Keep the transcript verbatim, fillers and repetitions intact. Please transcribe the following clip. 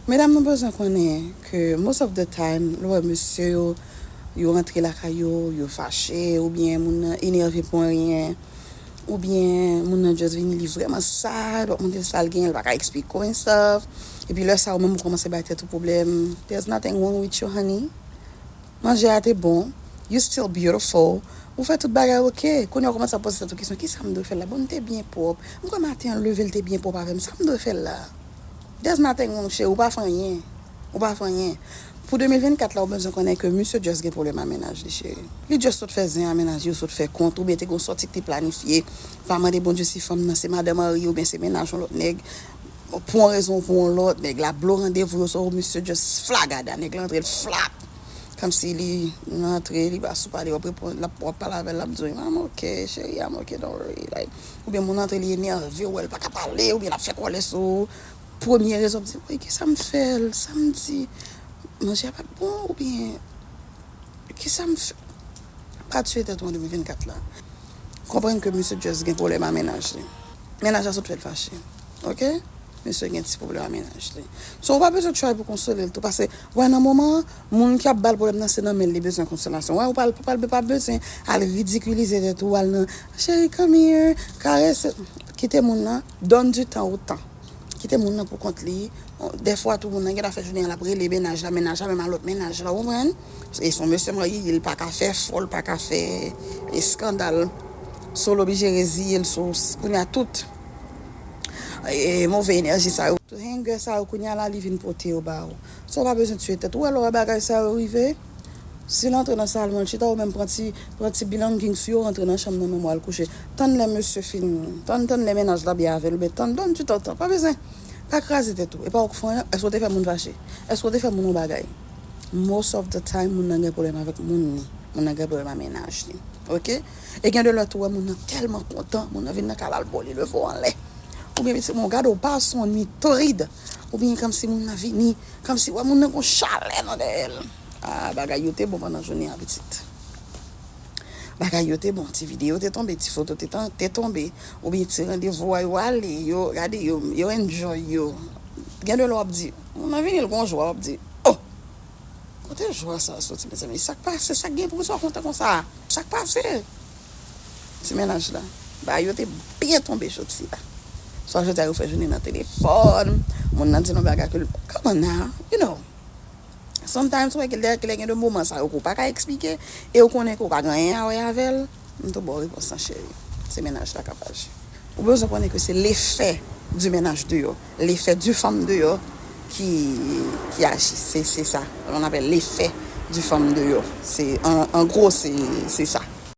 Medam, nou bezwen konnen ke most of the time, lè w wè mesye yo, yo rantre lakay yo, yo fache, oubyen moun nan enève pou anyen, oubyen moun nan just vini, li vrèman sad, w ap mande l sa l genyen, l pa ka explain himself. Epi lè sa, ou menm ou kòmanse bay tèt ou pwoblèm. There's nothing wrong with you, honey. Manje a te bon. You still beautiful. Ou fè tout bagay oke. Kounye a w kòmanse ap poze tèt ou kesyon, kisa m dwe fè la? Bon, m te byen pwòp. M kwè maten an leve, l te byen pwòp avè m. Sa m dwe fè la? There's nothing wrong, cheri. Ou pa fè anyen. Ou pa fè anyen. Pou de mil vennkat la, ou bezwen konnen ke misye just gen pwoblèm a mennaj li, cheri. Li just sot fè zen a mennaj li, yo sot fè kont, oubyen te gen yon sòti ki te planifye. Pa mande Bondye si fanm nan se madan mari, oubyen se mennaj yon lòt nèg. Pou yon rezon ou pou yon lòt, nèg la blo randevou yo, so misye just flagada, nèg la antre l flap. Kòmsi li nan antre, li pa sou pale, w ap reponn, l ap, w ap pale avè l, l ap di w, "I'm okay, cheri, I'm okay, don't worry." Like, oubyen moun antre, li enève, ou wè l pa ka pale, oubyen l ap fè kòlè sou ou. Premye rezon, w ap di, "Woy, kisa m fè l? Sa m di? Manje a pa t bon, oubyen kisa m fè?" Pa tiye tèt ou an de mil vennkat la. Konprann ke misye just gen pwoblèm a mennaj li. Mennaj la sot fè l fache. Oke? Misye gen ti pwoblèm a mennaj li. So, ou pa bezwen try pou konsole l tou, paske, wè, nan moman an, moun ki ap ba l pwoblèm nan, se nan men l li bezwen konsolasyon. Wè, ou pa, pa, pa bezwen al ridikilize tèt ou, al nan, "Chérie, come here," karese. Kite moun nan, donne du temps au temps. Kite moun nan pou kont li. Dèfwa tou moun nan gentan fè jounen an l ap rele mennaj la, mennaj la menm a lòt mennaj la, ou konprann? E se yon mesye marye, li pa ka fè fò, li pa ka fè eskandal. So, l oblije reziye l sou, kounye a tout, e, move enèji sa yo. Tout anger sa yo, kounye a la, li vin pote yo ba ou. So, ou pa bezwen tiye tèt ou. Ou wè lè w wè bagay sa yo rive, si l antre nan salon, l chita, ou menm pran ti, pran ti belongings ou yo, rantre nan chanm nan, menm w al kouche. Tann lè mesye fin, tann, tann lè mennaj la byen avè l, oubyen tann, donne du temps au temps. Pa bezwen. Pa kraze tèt ou. E pa ou k fè anyen, èske w te fè moun fache? Èske w te fè moun yon bagay? Most of the time, moun nan gen pwoblèm avèk moun li. Moun nan gen pwoblèm a mennaj li. Oke? E gen de lè tou, wè moun nan tèlman kontan, moun nan vin nan kay la, l bò li leve w anlè. Oubyen pitit moun, gade w pase yon nuit torrid. Oubyen kòmsi moun nan vini, kòmsi wè moun nan gon chalè nan dèyè l. Ah, bagay yo te bon pandan jounen an, pitit. Bagay yo te bon, ti videyo te tonbe, ti foto te, tan- te tonbe, oubyen ti randevou a yo ale, yo gade, yo, yo enjoy yo. Gen de lè w ap di, moun nan vini l gon jwa, w ap di, "Oh! Kote jwa sa a soti, mezanmi? Sa k pase? Sa k gen pou sa w kontan konsa? Sa k pase?" Ti mennaj la, bagay yo te byen tonbe jodi a. Swa jodi a yo fè jounen nan telefòn, moun nan di l yon bagay ke l, come on now, you know. Sometimes, wè, gen lè, gen lè gen de moman sa yo ke w pa ka eksplike, e w konnen ke w pa gen anyen a wè avè l, m tou ba w repons lan, cheri. Se mennaj la k ap aji. Ou bezwen konnen ke se l'effet du ménage dehors, l'effet du femme dehors ki, ki aji. Se, se sa. On appelle l'effet du femme dehors. Se, an, an gwo, se, se sa.